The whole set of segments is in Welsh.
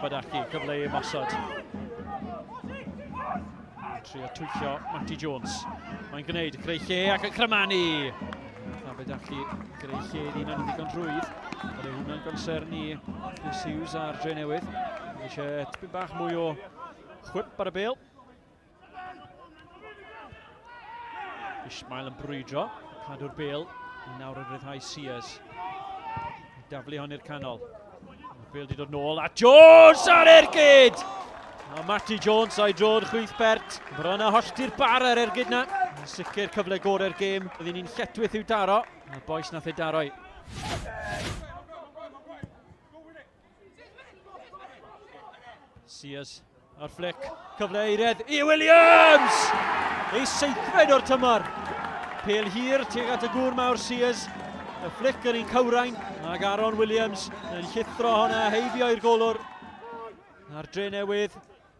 Aberdallu, cyfle i ymosod. Trio twyllo Matty Jones. Mae'n gwneud, creu lle ac yn crymanu. Aberdallu greu lle iddi yn ddigon rhwydd. Oedd e hwnna'n gonsern i Chris Hughes a'r Drenewydd. Eisiau tipyn bach mwy o chwip ar y bêl. Ismail yn brwydro, cadw'r bêl, nawr yn rhyddhau Sears. Daflu hon i'r canol. Mae'r bêl wedi dod nôl, a Jones ar ergyd! A Matty Jones a'i drod chwyth bert. Bron a hollti'r bar ar ergyd na. Yn sicr cyfle gorau'r gêm. Byddwn ni'n lletwyth i'w daro. A boes nath ei daroi. Sears ar flic, cyfle eiredd i Williams! Ei seithfed o'r tymor. Pel hir tuag at y gŵr mawr Sears. Y flic yn un cywrain ac Aaron Williams yn llithro honna heibio i'r golwr. A'r dre newydd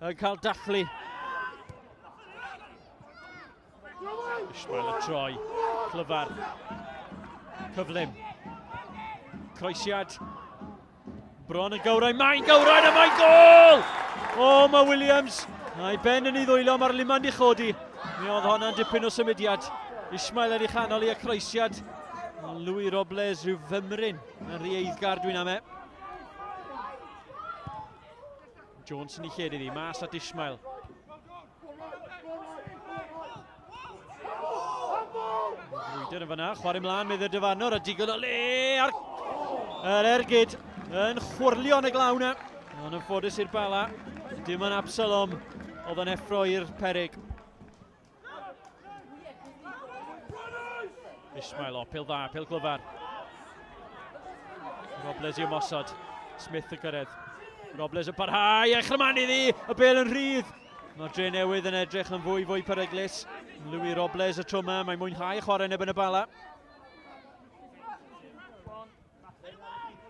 yn cael dathlu. Ismail yn troi. Clyfar. Cyflym. Croesiad. Bron yn gywrain. Mae'n gywrain a mae'n gol! O, mae Williams. A'i ben yn ei ddwylo, mae'r liman di chodi. Mi oedd honna'n dipyn o symudiad. Ismail yn ei chanol i y croesiad. Louis Robles rhyw fymryn yn rhy eiddgar dwi'n ame. Jones yn ei lled iddi, mas at Ismail. Brwydr yn fyna, chwarae mlaen medde dyfarnwr a digon o le ar yr ergyd yn chwyrlio yn y glaw na. Ond yn ffodus i'r Bala, dim yn Absalom oedd yn effro i'r perig. Ismail o, pil dda, pil glyfar. Robles i ymosod. Smith yn cyrraedd. Robles yn parhau, a chryman iddi, y bel yn rhydd. Mae'r dre newydd yn edrych yn fwy fwy peryglus. Louis Robles y tro yma, mae'n mwynhau chwarae neb yn y bala.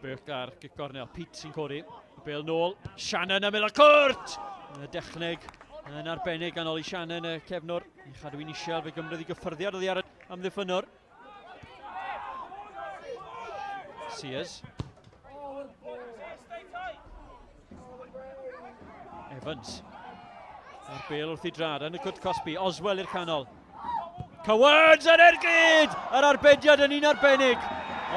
Burke ar gic gornel, Pete sy'n codi. Y bel nôl, Shannon ymyl y cwrt! Y dechneg yn arbennig gan Oli Shannon, y cefnwr. Yn chadw i'n isiel, fe gymryd i gyffyrddiad oddi ar y amddiffynnwr. Sears. Evans. A'r bel wrth i drad yn y cwt cosbi. Oswell i'r canol. Cowards yn ergyd! Yr arbediad yn un arbennig.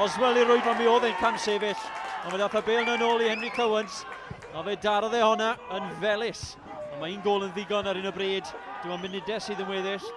Oswell i rwyd, ond mi oedd e'n cam sefyll. Ond fe ddath y bel na nôl i Henry Cowans. A fe darodd e honna yn felus. Ond mae un gol yn ddigon ar un o bryd. Dim ond munudau sydd yn weddill.